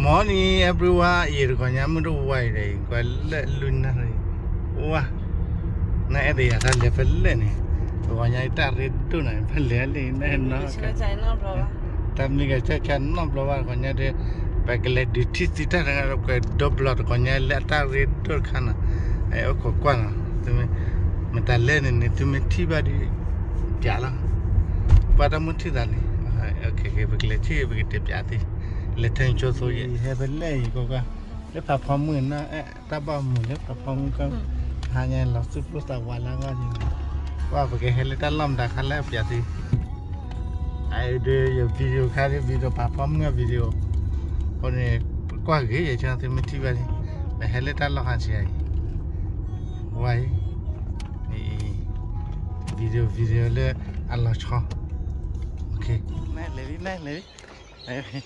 Morning everyone, အံၤတဂီၤညါမုၢ်တဝါအံၤဒီး ကွၢ်လၢလူနၢ်ရံၣ်, ဝါ, နအဲၣ်ဒိးယၤတၢ်လဲၤဖဲလဲၣ်န့ၣ်, တဂီၤညါအံၤတၢ်ရ့ဒိၣ်နၤ ဖဲလဲၣ်လံ နအဲၣ်နီၤ, တၢ်မံကဆၢဆၢနီတဘျီဘၣ် တဂီၤညါဒီး, ပကလဲၤဒုးထံၣ်သုတၢ်တဂၤဒီး ပကဒိးဘျီတဂီၤညါလၢအတၢ်ရ့ဒိၣ်တခါနီၤ, အဲၣ်အိၣ်ခိးကွၢ်နီၤ, မတၤလဲၣ်န့ၣ်န့ၣ် သုမ့ၢ်ထံၣ်ဘၣ်ဒီး, ပျးလီၤ, ပှၤတၢ်မုၢ်ထံၣ်သးလံ, ပကလဲၤထံၣ် ပကတဲပျးသ့, လဲၤထၢဆိသိးယဲ ဟဲဖဲလဲၣ်အံၤကွၢ်ကွၢ်, လၢဖးဖီမုၢ်နီၤ အဲၣ်တၢ်ဘၣ်မုာ်လၢဖးဖီမုၢ်ကီၢ်, ဟါညါလီၤသူၣ်ဖျိသးဝးလၢအဂီၢ်န့ၣ်, ကွၢ်ပကဟဲလၢတၢ်လီၢ်မတၤခါလၢအပျးသ့, အဒုးယ video ခါဒုး video ဖးဖီမုၢ် video, အဃိန့ၣ်, ကွၢ်ဂ့ၤယဲ ကၠီသုမ့ၢ်ထံၣ်ဘၣ်န့ၣ်, ပဟဲလၢတၢ်လီၢ်ခါဆံးအံၤ, ဝါအံၤ, video video လၢအလီၤဆီ, လဲၤလံ လဲၤလံ,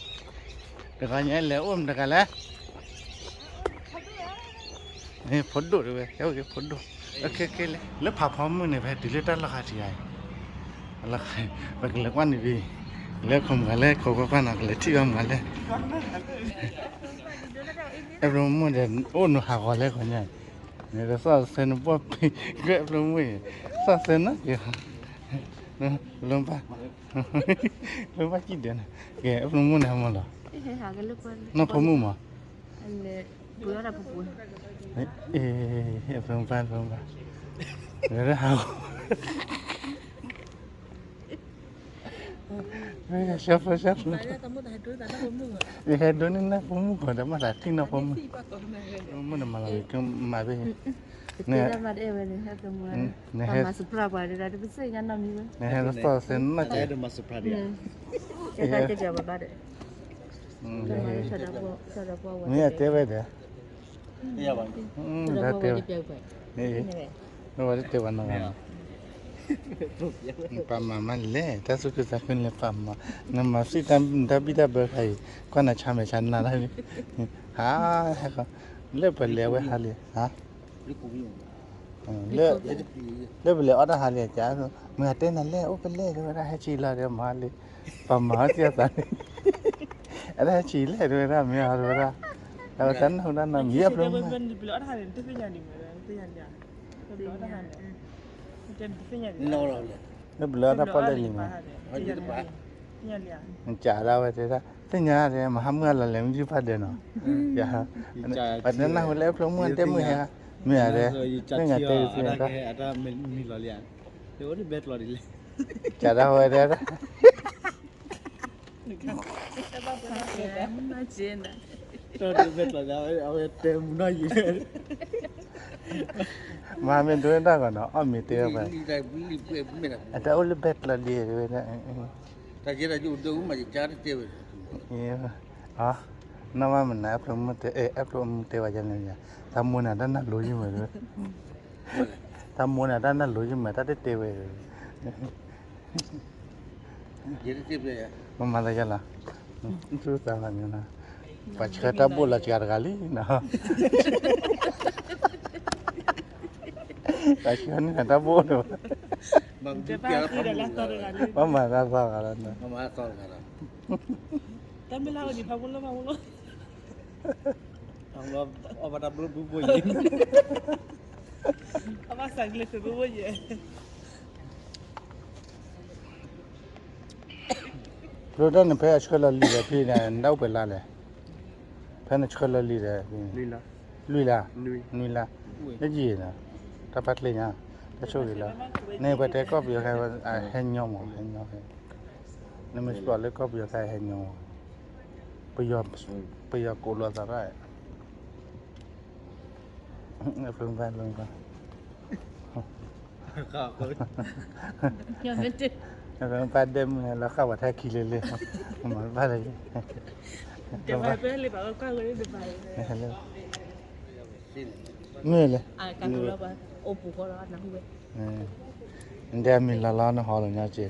တဂၤညါလဲၤအိၣ်မတဂၤလဲၣ်, ဖိဒိၣ်တဝဲ ဟဲအိၣ်က့ၤဖိဒိၣ်, လၢဖးဖီမုၢ်န့ၣ် ပဟဲတုၤလၢတၢ်လီၢ်ခါဆံးအံၤ, ပကလဲၤကွၢ်န့ၣ်ဖဲ, လၢခိးမုၢ်ဂၤလဲၣ် ခိးကွၢ်ကွၢ်နီၤ ကလဲၤထံၣ်ဘၣ်မုၢ်ဂၤလဲၣ်, အဲၣ်ဖျိမုၢ်ဒီး အိၣ်နီၤဟးဂီၤလဲၣ်ခီညါ, န့ၣ်ဒီးသီၣ်သဲနဘီၣ်ဖံး, အဲၣ်ဖျိမုၢ်အံၤ, သီၣ်သဲနီၢ်က့ၤ, လၢဘၣ်, လၢဘၣ်ကံၣ်ဒဲးန့ၣ်, ကဲ အဲၣ်ဖျိမုၢ်န့ၣ်ဟဲမီၢ်လီၤ, နီၢ်ဖိမုၣ်မး အဲၣ်ဖျိမုၢ်ဘၣ် ဖျိမုၢ်ဘၣ်, ဟးဂီၤ, ယဟဲဒိးန့ၢ်နီၢ်ဖိမုၣ်ဂီၤဒီး မ့ၢ်သးထံၣ်နီၢ်ဖိမုၣ်, မုၣ်န့ၣ်မၤလီၤ, မၤဘၣ်, နဟဲ, နဟဲသီၣ်သဲနီၢ်က့ၤ, မ့ၢ်အတဲဝဲဒီး, တၢ်တဲဝဲ, နဝဲတတဲဝဲနီၤ, ပာ်မၤမးလဲၣ် တၢ်သူၣ်ခုသးခုန့ၣ် ပာ်မၤ, နမၤသ့ၣ်တၢ်ဘံၣ်တၢ်ဘၢခါအံၤ ကွၢ်နၤဆါမဲာ်ဆါနၤတၢ်, ဟး, လၢပလဲၤဝဲဟးလံ, လၢပလဲၤအီၣ်တၢ်ဟးလံက, မ့ၢ်အတဲနၤလဲၣ် အိၣ်ဖဲလဲၣ် တဲဝဲဒၣ် ဟဲဆံးလီၤဒီးမၤလံ, ပှၤမၤအီၣ်သ့ၣ်အသးန့ၣ်, အတၢ်ဟဲဆံးလဲၣ် တဲဝဲဒၣ် မ့ၢ်အီၤ တဲဝဲဒၣ်, အဝဲတၢ်နၢ်ဟူတၢ်နီတမံၤ အဖျိမုၢ်, လၢပလဲၤအီၣ်တၢ်ပီၣ်လဲၣ်လံမး, ကးဒၣ်ဝဲတဲဒၣ် သ့ၣ်ညါဒီး မဟါမုၢ်အလီၤလဲၤမုၢ်ယုၢ်ဖးဒဲးနီၤ, ပှၤတနၢ်ဟူလၢအဖျိမုၢ်တဲမုၢ်ဟဲ, မ့ၢ်ဧါဒီး, သ့ၣ်ညါတဲသ့ၣ်ညါတၢ်, ကးဒၣ်ဝဲတဲဒၣ် မဟါမ့ၢ်ဒိတၢ်ဂီၤနီၤ အီၣ်မ့ၤတဲဝဲ, အတၢ်အိၣ်လၢဘဲကျီဒံး တဲဝဲဒၣ်, နီၢ်မ့ၢ်မနုၤ အဲၣ်ဖျိမုၢ်တဲ, အဲၣ်ဖျိမုၢ်တဲဝဲယၤန့ၣ်, တၢ်မိၢ်န့ၣ် တၢ်နၢ်လိၤယံၤမးတဲဝဲ, တၢ်မိၢ်န့ၣ် တၢ်နၢ်လိၤယံၤမး တၢ်တတဲဝဲ မၤသးယလီၤ, သူၣ်သးလီၤန့ၣ်, ပှၤဆှၢတၢ်ဘိၣ်လီၤစှၤတဂၤလံနီၤ, ပှၤဆှၢန့ၢ်တၢ်ဘိၣ်ဒီး, ပှၤမၤတၢ်သီတဂၤလီၤ, တၢ်မ့ၢ်လၢအီၤဒံးဖးမူလၢဖးမူလီၤ, အီၣ်ဘၣ်တၢ်ဘျိဘိဘိယဲ, အီၣ်ဘၣ်စးကျဲၤဘိဘိယဲ ဖျိတၢ်န့ၣ် ဖဲအဆှၢလီၤလံာ်ဒီးဖဲန့ၣ် နဒၣ်အိၣ်ပှဲၤလါလဲၣ်, ဖဲနဆှၢလီၤလံာ်ဒီး, လွံၢ်လါ, နွံလါ, လၢယံာ်နီၤ, တၢ်ဖးကျဲညါ, တၢ်ဆိၣ်ဂ့ၤလီၤ, န့ၣ်ပှၤတဲကီၢ်ပယီၤခါ ဟဲညီမး ဟဲညီ, နမ့ၢ်စပီးလၢကီၢ်ပယီၤခါဟဲညီမး, ပယီၤကိးလိာ်သးရၣ် ဖဲဒဲးမုၢ်လီၤဃၣ်ဝဲထဲခံလၢလၢ, မၤဘၣ်လၢ, မ့ၢ်လဲၣ်, နတဲအမံၤလီၤလီၤနဟီလီၤညီက့, ပစံးပီၢ်ဃီ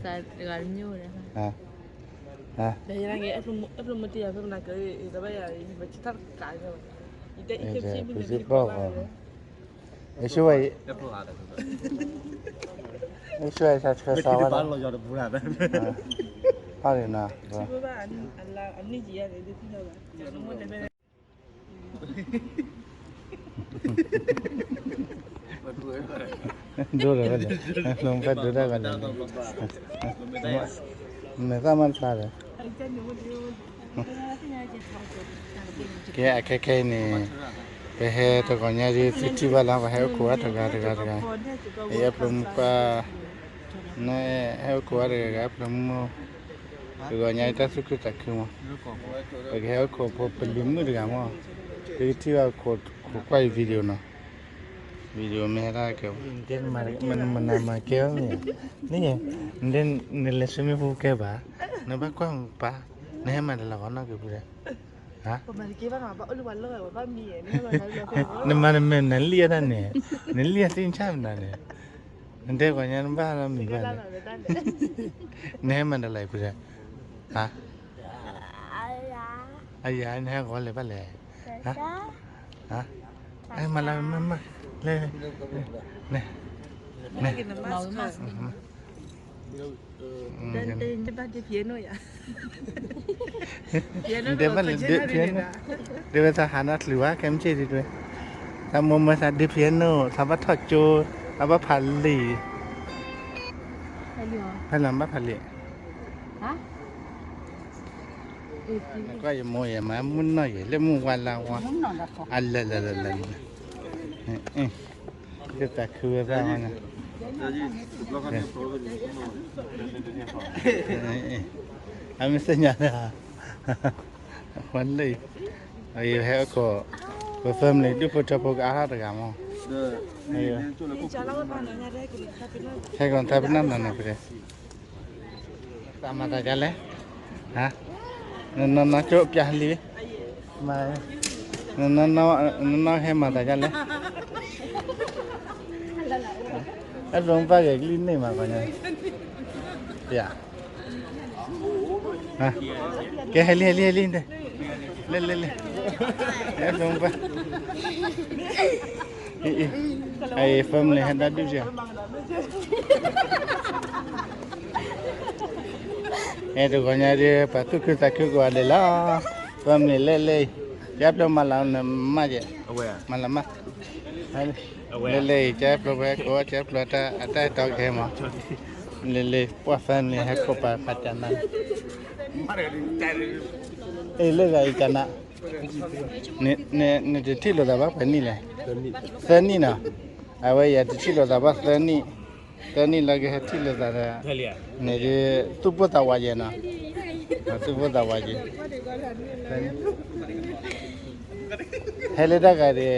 ယဆိဝဲ, ယဆိဝဲဆၢဆၢဝဲလီၤ, ဖးန့ၣ်နီၤ, ဒိၣ်ဒီးဝဲလဲၣ်, လၢဖဲဒိၣ်တၢ်ဂၤလဲၣ်, မဲာ်သၣ်မးတဖျါဒီး ကဲအခဲခဲအံၤန့ၣ်, ပဟဲတဂီၤညါဒ်သုထံၣ်ဘၣ်လီၤ, ပဟဲအိၣ်ခိးဝဲတဂၤတဂၤတဂၤ, ယအဲၣ်ဖျိမုၣ်ပၢ်, နဟဲအိၣ်ခိးဝဲတဂၤဂၤ အဲၣ်ဖျိမုၣ်, တဂီၤညါတၢ်သူၣ်ခုသးခုမး, ပကဟဲအိၣ်ခိးဖိပလံၤမုၣ်တဂၤမး, သုကထံၣ်ဘၣ်ခိးကွၢ်ယ video နီၤ, video မ့ၢ်ဟဲဒၣ်ကဲ, မနၤမၤကဲအီၤန့ၣ်, နလဲၤ swimming pool ကဲဘၣ်, နဘၣ်ကွၢ်မပၢ်, နဟဲမၤတလၤဝဲနီၢ်က့ၤပူၤဒီး နမၤနမဲာ်နလံၣ်အတၢ်န့ၣ်, နလံၣ်အသ့ၣ်ညါမနၤန့ၣ်, နတဲပှၤညါနဘၣ်လီၤမံၤဘၣ်န့ၣ်, နဟဲမၤတလၤပူၤဒီး, အယၤ နဟဲဂီၤလဲၤဘၣ်လဲၣ်, မၤလၤမၤမၤ, လဲၤ, နတဲဘၣ်လဲၣ်ဒ့ဖဲန့ၣ်, ဒ့ဝဲသးဟးနီတချုးဘၣ် ခဲမုၢ်ဆ့ၣ်ဒ့ဝဲ, သးမိၢ်မၢသးဒ့ဖဲန့ၣ် သးဘၣ်ထီၣ်ကၠိ, သးဘၣ်ဖးလံာ်, ဖဲလီၤဘၣ်ဖးလံာ်, ကွၢ်ယမိၢ်ယမၤမုၢ်နီၢ်ယဲၤ လၢမုၢ်ဝါလါဝါ, အလၢလၢလၢလၢ, သုသးခုဝဲဘၣ်ဝဲန့ၣ်, အမ့ၢ်သ့ၣ်ညါလၢ ဝဲလၢ, ဟဲအိၣ်ခိး, ပ family ဒူၣ်ဖိထၢဖိကအါထီၣ်တဂၤမး, ဟဲကီးတၢ်ပနၢ်နၤန့ၣ်ပတဲ, သးမၤသးဒ်လဲၣ်, နနီၢ်နီၢ်ကၠိပျၢ်လံ, နနီၢ်နီၢ်ဟဲမၤသးဒ်လဲၣ်, အဲၣ်ဒိးဘၣ်ဂဲၤကလံၣ်န့ၢ်မးပှၤညါ, ယ ကဲဟဲလံဟဲလံဟဲလံ, လဲၤလဲၤလဲၤ, အဲၣ်ဒိးဘၣ်, အံၤ family ဟဲဒၣ်ဒုးယၤ, အဲၣ်တဂီၤညါဒ် ပှၤသူၣ်ခုသးခုကိးဂၤဒဲးလီၤ, family လဲၤလဲၤအံၤ, ကဲဖျိမၤလၤနမၢ်ယဲ, မၤလၤမၢ်, လဲၤလဲၤအံၤ ကဲဖျိဝဲကိး ကဲဖျိအတၢ်အဲၣ်တီကဟဲမး, လဲၤလဲၤ ပှၤ family ဟဲခိးပာ်ဖးကနၣ်, အ့ၣ် လၢဂၤအံၤကနၣ်, နတထံၣ်လိာ်သးဘၣ်ပှဲၤနံၣ်လဲၣ်, သၢနံၣ်နီၤ, အဝဲယတထံၣ်လိာ်သးဘၣ်သၢနံၣ်, သၢနံၣ်လၢကဟဲထံၣ်လိာ်သးဒီး, န့ၣ်ဒ် သူၣ်ပိၢ်သးဝးယဲနီၤ, သူၣ်ပိၢ်သးဝးယဲ, ဟဲလၢတၢ်ဂၤဒဲး,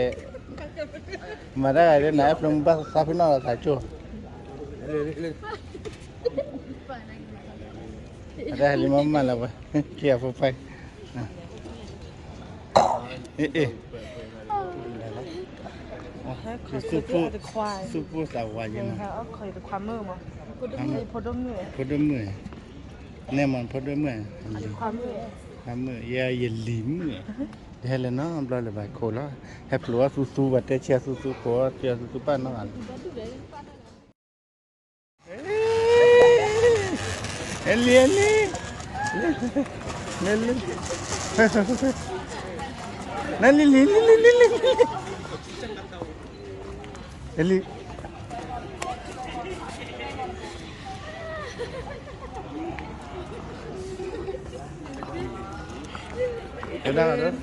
မၤတၢ်ဂၤဒဲး နအဲၣ်ဖျိမုၢ်ဘၣ်သးဖုၣ်နီၣ်လီၤသးကၠိ, အတၢ်ဟဲလံမ့ၢ်မၤလၢၤဝဲ, ခံဂၤဖိဖဲ, အ့ၣ်အ့ၣ်, သူၣ်ပိၢ်သးဝးယဲနီၤ, ဖိဒိၣ်မုၣ်, နဲမ့ၢ်ဖိဒိၣ်မုၣ်, မုၣ်, ယဲယလံၤမုၣ်, ယဟဲလၢနီတဘျီလၢၤဘၣ်ခိးလီၤ, ဟဲဖျိးအီၤသူသူ ပှၤတဲဆံးအီၤသူသူ ခိးအီၤသူသူပၢ်နီတဂၤလီၤ. အလံၤ အလံၤ, လံၤ, လံၤ, လံၤ, လံၤ, လံၤ, လံၤ, လံၤ, လံၤ, ဒိၣ်တၢ်,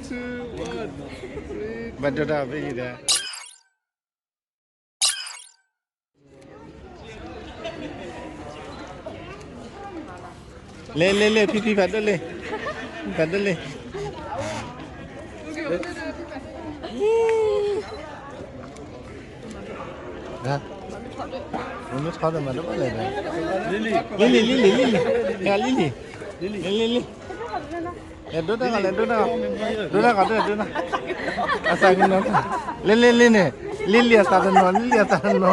ဘၣ်ဒိၣ်တၢ်ဖဲအံၤဒီး လဲၤလဲၤလဲၤ ဖံဖံဖးဒိၣ်လံ, ဖးဒိၣ်လံ, မ့ၢ်ထီၣ်ဒီးမၤဒိၣ်လဲၣ်, လံၤလံၤ လံၤလံၤ လံၤလံၤ, လံၤလံၤ, လံၤလံၤ, လဲၤဒိတၢ်ဂီၤ လဲၤဒိတၢ်ဂီၤ, ဒိတၢ်ဂီၤ ဒိတၢ်ဂီၤ, အသးကနီၤ, လံၤလံၤလံၤန့ၣ်, လံၤလံၤအသးတနီၤ လံၤလံၤအသးတနီၤ,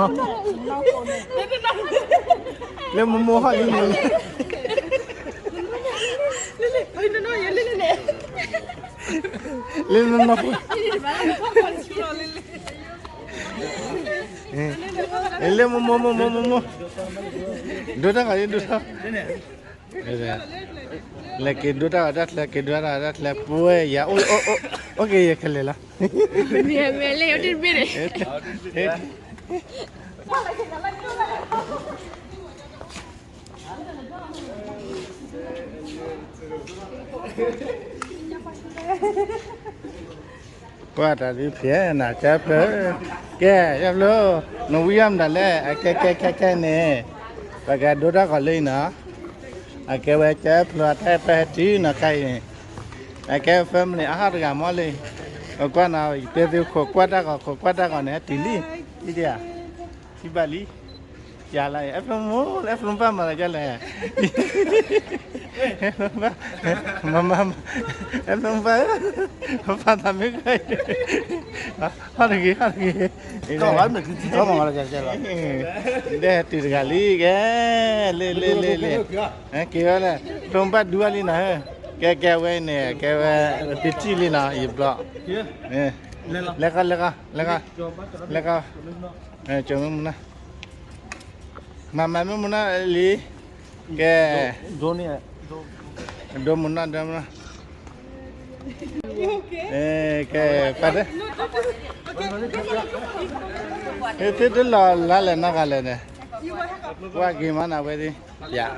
လၢမိၢ်မိၢ်ဟီၣ်လံန့ၣ်, လံၤလံၤနီၤ, လံၤလံၤ, လံၤလံၤ မိၢ်မိၢ်မိၢ်မိၢ်မိၢ်, ဒိတၢ်ဂီၤ ဒိတၢ်ဂီၤ လဲၤက့ၤဒိတၢ်ဂီၤတၢ်ချၢ က့ၤဒိတၢ်ဂီၤတၢ်ချၢ ပှဲၤယၤ အိၣ်က့ၤယကလဲၤလီၤ မ့ၢ်လဲၤတဘ့ၣ်န့ၣ် ကွၢ်တၢ်ဒ်ဖျဲးနၤ ကၢဖျၢၣ်, ကဲ ကၢဖျၢၣ်, နဝံယၢ်မတၤလဲၣ်, အကဲကဲကဲကဲန့ၣ်, ပကဒိတၢ်ဂီၤလၢအံၤနီၤ, အကဲဝဲကၢဖျၢၣ်အတၢ်အဲၣ်ပၢဟဲတုၤနီၤခါအံၤ, အကဲ family အဟီၣ်တဂၤမီၢ်လံ, ပကွၢ်နီၤ တဲသုခိးကွၢ်တၢ်ဂီၤ ခိးကွၢ်တၢ်ဂီၤန့ၣ် ဟဲတုၤလံ, အံၤဒံးဧါ, ထံၣ်ဘၣ်လံ ယၤလၢ အဲၣ်ဖျိမူ အဲၣ်ဖျိဘၣ်မၤလၢကလဲၣ်, အဲၣ်ဖျိဘၣ်, မမ, အဲၣ်ဖျိဘၣ်, ပာ်သးမ့ၢ်ဂ့ၤ, ဟီၣ်တဂ့ၤ ဟီၣ်တဂ့ၤ, ကီၢ်မ့ၢ်ကီၢ်မ့ၢ်လၢကလဲၣ်, ဒဲးတုၤတဂၤလံကဲ, လ့လ့လ့လ့, က့ၤဝဲလဲၣ်, ဖျိဘၣ်ဒူဝဲလံနီၤ, ကဲကဲဝဲန့ၣ် ကဲဝဲ, တထံၣ်လံနီၤ ယဘျီ, လဲၤဃီလဲၤဃီလဲၤဃီ, လဲၤဃီ, ကၠီမ့ၢ်မူနီၤ မၤမၤမ့ၢ်မူနီၤလံ, ကဲ, ဒိမူနီၤ ဒိမူနီၤ, ကဲ, ပာ်တ, သုတလီၤလါလဲၣ်နီတဂၤလဲၣ်န့ၣ်, ကွၢ်က့ၤမးနၤဝဲဒၣ်, ယၤ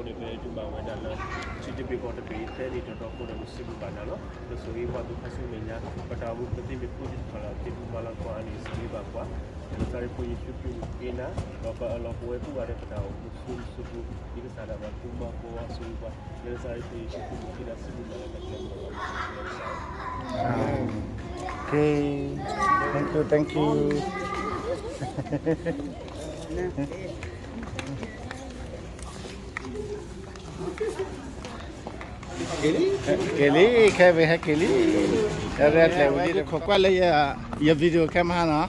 န့ၣ် ပဒုးမၤဝဲဒၣ်လၢ ထံတဘ့ၣ်ကီၢ်တဘ့ၣ် သဲန့ၣ်တတီၤဃိဒီး ပစံးဘျုးဘၣ်နၤလီၤ. ပဆိၣ်ဂ့ၤပှၤသူၣ်ဖးဆူမဲာ်ညါ ပတၢ်အိၣ်မူပသ့မ့ၢ်ဖိတထီၣ်လၢ သ့ၣ်ဒူမၤလၤကပီၤအါန့ၢ် စံးဘျုးဘၣ်ပှၤ လၢကစၢ်ယ့ၣ်ၡူးခရံာ်အမံၤဃ့နၤ ဒီးပအၢၣ်လီၤပဝဲကိးဂၤဒဲး ပတၢ်အိၣ်မူဆူယ့ၣ်ၡူးခရံာ် ဒ်ကစၢ်ဒၣ်ဝဲကူမၤကိးဝဲဆိၣ်ဂ့ၤပှၤ လၢကစၢ်ယ့ၣ်ၡူးခရံာ်အမံၤဃ့နၤ စံးဘျုးဘၣ်လၢတၢ်ကျဲၤမၤလၤကပီၤ Okay, thank you, thank you. က့ၤလံ, ခဲဝဲဟဲက့ၤလံ, တၢ်ဝဲကျဲၤဝံၤလံ ခိးကွၢ်လၢယ video ခဲမဟါနီ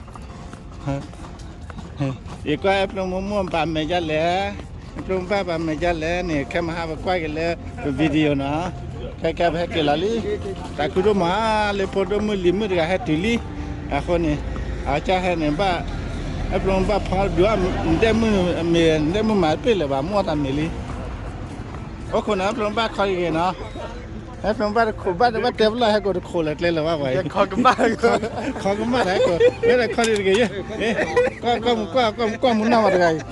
ၤ, ယကွၢ်အဲၣ်ဖျိမူမိၢ်ဘၣ်မဲာ်ဒ်လဲၣ်, အဲၣ်ဖျိမူဘၣ်ဘၣ်မဲာ်ဒ်လဲၣ်န့ၣ် ခဲမဟါပကွၢ်က့ၤလၢ video နီၤ, ခဲကဲပဟဲက့ၤလီၤလံ, တၢ်ခုဒိၣ်မး လၢဖိဒိၣ်မုၣ်လံၤမုၣ်တဂၤဟဲတုၤလံ, အဃိန့ၣ် အကစၢ်ဟဲန့ၣ်ဘၣ်, အဲၣ်ဖျိမူဘၣ်ဖီဒုးအီၣ် ဒဲမုၣ်မ့ၢ် ဒဲမုၣ်မၤတပ့ၢ်လၢၤဘၣ် မူအီၣ်တၢ်မ့ၤလံ, အိၣ်ခိးန့ၣ် အဲၣ်ဖျိမူဘၣ်ခီဂ့ၤနီၤ, အဲၣ်ဖျိမူဘၣ်တခိးဘၣ် ဘၣ်တဲဖျီၣ်ဟဲကိးတခိးလၢကျဲလၢၤဘၣ်ပှၤအံၤ, ခီကမၣ်တၢ်ဟဲကိး, မ့ၢ်တခီဒံးတဂ့ၤ, ကွၢ်မူကွၢ် ကွၢ်မူကွၢ်မူနီၢ်ဝဲတဂၤအံၤ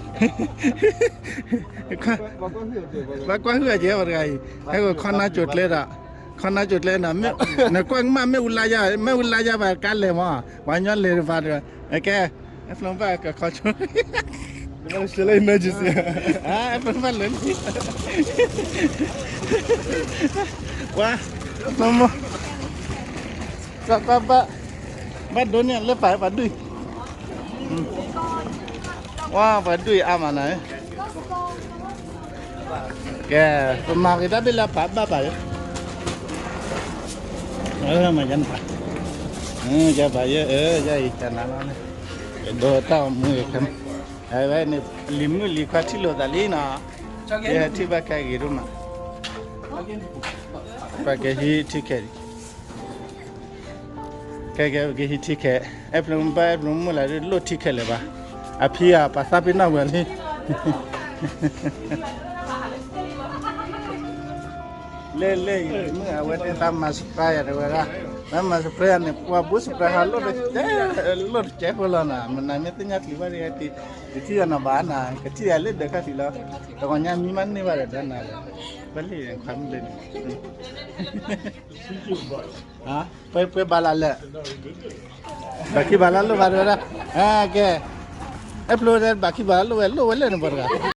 ဘၣ်ကွၢ်ဟုၣ်အကဲဝဲတဂၤအံၤ, ဟဲကိးခီနါကိၤကျဲဒီး, ခီနါကိၤကျဲနီၤ, နကွၢ်ကမၣ်မ့ၢ်အူလါယါ, မ့ၢ်အူလါယါဘၣ်ကါလဲၤမး, ပှၤညီလဲၤတဖၣ်ဒီး, အကဲ, အဖျိဘၣ်ကခီဆိ, Social emergency. ပဘၣ်လၢာ်လံ, ဝါ, မ့ၢ်, ဘၣ်ဘၣ်, ဘၣ်ဒိန့ၣ်လၢပှၤပှၤဒွံၣ်, ဝါ ပှၤဒွံၣ်အါမးနၤ, ကဲ, ပမၤက့ၤတၢ်ဘ့ၣ်လၢပှၤဘၣ်ပှၤ, မၤယါနပှၤ, ယပှၤယဲ, ယအံၤတနၤလီၤန့ၣ်, ဒိးတၢ်အီၣ်မူခဲမး, အဝဲန့ၣ် လံၤမုၣ်လံၤခွါထံၣ်လိာ်သးလံနီၤ, ယဟဲထံၣ်ဘၣ်ခဲဂ့ၤဒိၣ်မး, ပှၤကဟံးထံခဲ, ကဲကဲ ပကဟံးထံခဲ, အဲၣ်ဖျိမုၣ်ဘၣ် အဲၣ်ဖျိမုၣ်လၢလိၣ်ထံခဲလၢၤဘၣ်, အဖံအပာ်သးပ့ၤနီၣ်ဝဲလံ လၢလၢယမုၣ်အဝဲသ့ၣ်တၢ်မၤ surprise ယၤတဝဲဒၣ်, တၢ်မၤ surprise ယၤန့ၣ် ပှၤဘူး surprise ဟးလိၣ်တကဲ, လိၣ်တကဲဖိလီၤနီၤ, မနၤမ့ၢ်သ့ၣ်ညါချံဘၣ်ဒ်အံၤ, ယထံၣ်ယၤနီၤဘၣ်နၤ, ကထံၣ်ယၤလၢဒၢးခါထံးလီၤ, တဂီၤညါမံမးန့ၢ်ဘၣ်ဒီးဒၢးနၤ, ပှဲၤလံခွါမုၣ်လၢန့ၣ် ပှဲၤပှဲၤဘၣ်လၢ်လၢာ်, ဘၣ်ခံဘၣ်လၢ်လိၣ်ဘၣ်တဝဲဒၣ်, ကဲ, အဲၣ်ဖျိဘၣ်ခံဘၣ်လၢ်လိၣ်ဝဲ လိၣ်ဝဲလၢန့ၣ်ပှၤတဂၤ